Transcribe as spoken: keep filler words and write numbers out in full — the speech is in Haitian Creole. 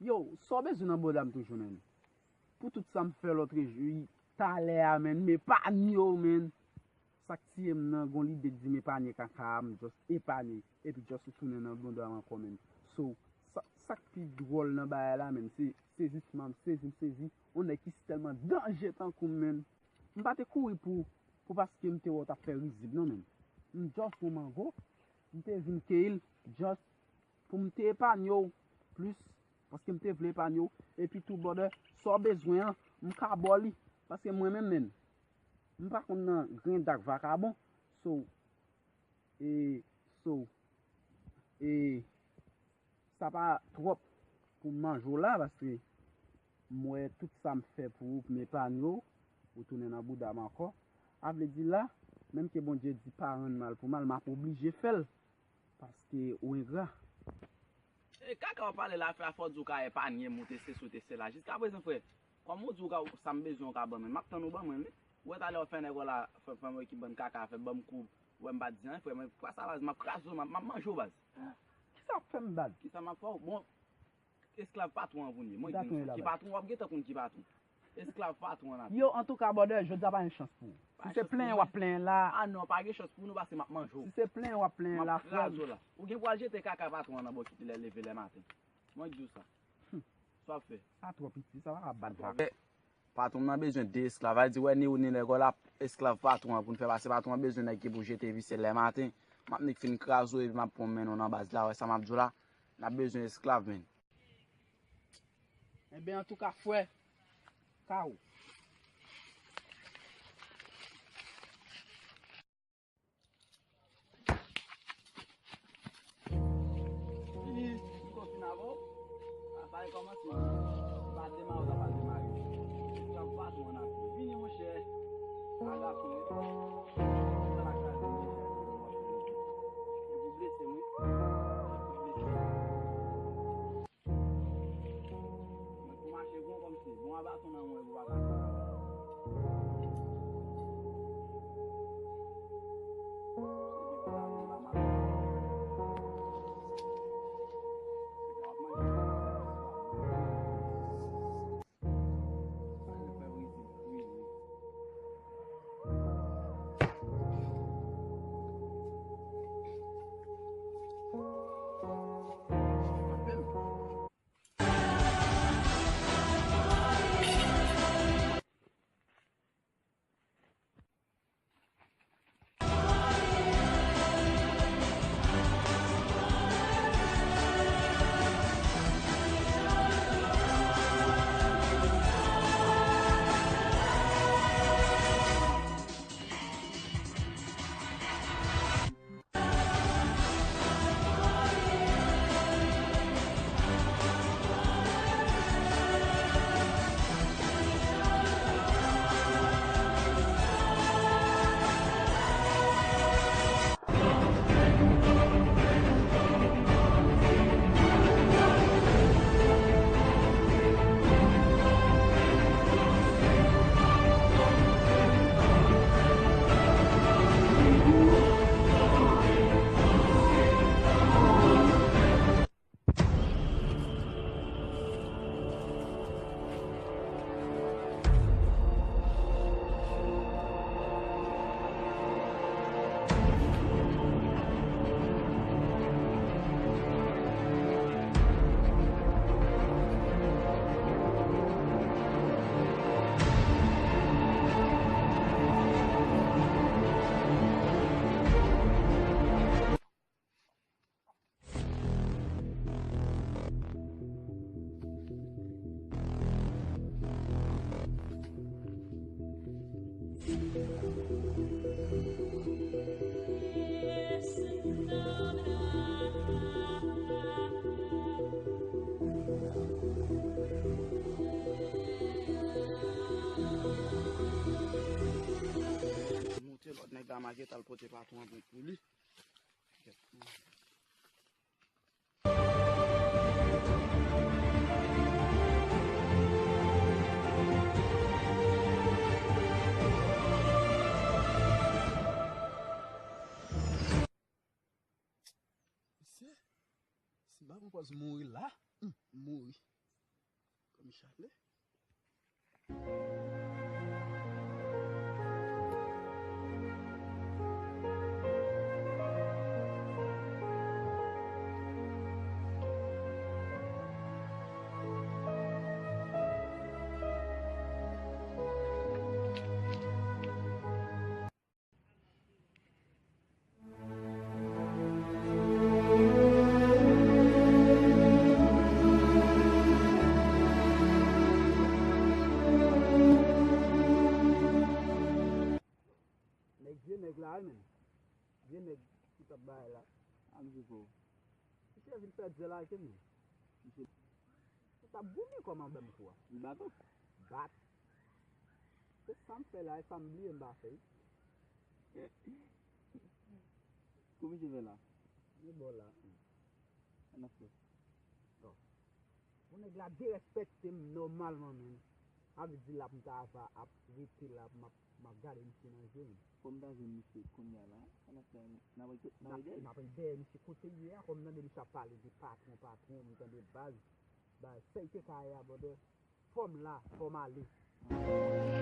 Yo, sa w bezwen nan bòda m toujou, menn? Pou tout sa m fè lòt jou, talè a, menn, m epanye w, menn. Sa k tiye m nan, gon lide k di m epanye kaka a, m just epanye, epi just ou tounen nan bòda m ankò, menn. So, sa, sa k pi dwòl nan bagay la, menn, se sezisman, m sezi, m sezi. Yon nèg ki tèlman danje tankou m, menn. M pa te kouri pou, pou paske m te wè w t ap fè rizib, non, menn. M just yon mango, m te vin keyi l, just pou m te epanye w plis, paske m te vle epanye w, epi tou, brother, sa w bezwen an, m ka ba w li, paske mwen menm, menn, m pa konn nan grenn dak vakabon, so, e, so, e, sa pa twòp pou m manje w la, paske m wè tout sa m fè pou ou, pou m epanye w, ou tounen nan bouda m ankò. A vle di la, menm ke Bondye di pa rann mal pou mal, m ap oblije fè l, paske ou engra. E kaka w pale la, fè a fò w di w ka epanye m, ou te sesi, ou te sela. Jiskaprezan, frè, kòm ou di w ka, sa m bezwen, ou ka ban mwen, m ap tann ou ban mwen, wi. Ou wè talè w fè nèg w la, fè, fè mwen ki bann kaka, fè ban m koub, ou wè m pa t di anyen, frè, mwen, kwa sa, baz, m ap kraze w, m ap, m ap manje w, baz. Kisa w ap fè m, baz? Kisa m ap fè w? Bon, esklav patwon an pou n ye. Mwen di nou sa. Ki patwon? W ap gentan konn ki patwon. Esklav patwon an ap ye. Yo, antouka, brother, jodi a pa gen chans pou ou. Si se plenyen w ap plenyen la. A non, pa gen chans pou nou, paske m ap manje w. Si se plenyen w ap plenyen la, frè m. M ap kraze w la. Ou gen pou al jete kaka patwon an nan bò ki te lè leve lè maten. Mwen di w sa. Sa w ap fè? Sa twò piti, sa pa ka bat vag. Patwon nan bezwen de esklav. A di, wè, ni ou ni nèg w la, esklav patwon an pou n fè, paske patwon an bezwen nèg ki pou jete visye lè maten. M ap nik fin kraze w epi m ap pran men nou nan baz la, wè sa m ap di w la. N ap bezwen esklav, menn. Enben, antouka, frè, ka ou. Fini, m konfine avè w. A, sa e kòmansman. Sa demare, sa pa demare. Esklav patwon an ap vini, monchè. Agape, wi. Sa la kraze, monchè. Epi blese, wi. Epi blese. Mwen pou mache bon kòmsi, bon a baton nan mwen pou pa ka fè. Monte lòt nèg la, ma gentan al pote patwon an pou, pou li. Mesye, si m pa pran pòz mouri la, hmm, m mouri. Chale. Nèg vye nèg la wi menm. Vye nèg ki t ap bay la. Sa m di pou ou. Misye vin pèdi lage m. Misye Ou t ap goumen kòman ban m kou a? Li bat ou? Bat. Se sa m fè la, e sa m bliye m pa fè. Kou misye fè la? Li bò la. Ann ap fè. Bon. Bon, nèg la derespèkte m nòmalman menm. Sa vle di l ap m ta va ap rete la, m ap, m ap gade misye nan je m. Fò m ta jwenn misye kounye a la. Sa n ap fè? N ap rete, n ap rete? N ap rete dèyè misye kote l ye a, kòm m tande misye ap pale de patwon, patwon, m tande baz. Baz, sa l te ka ye a, brother. Fò m la, fò m ale.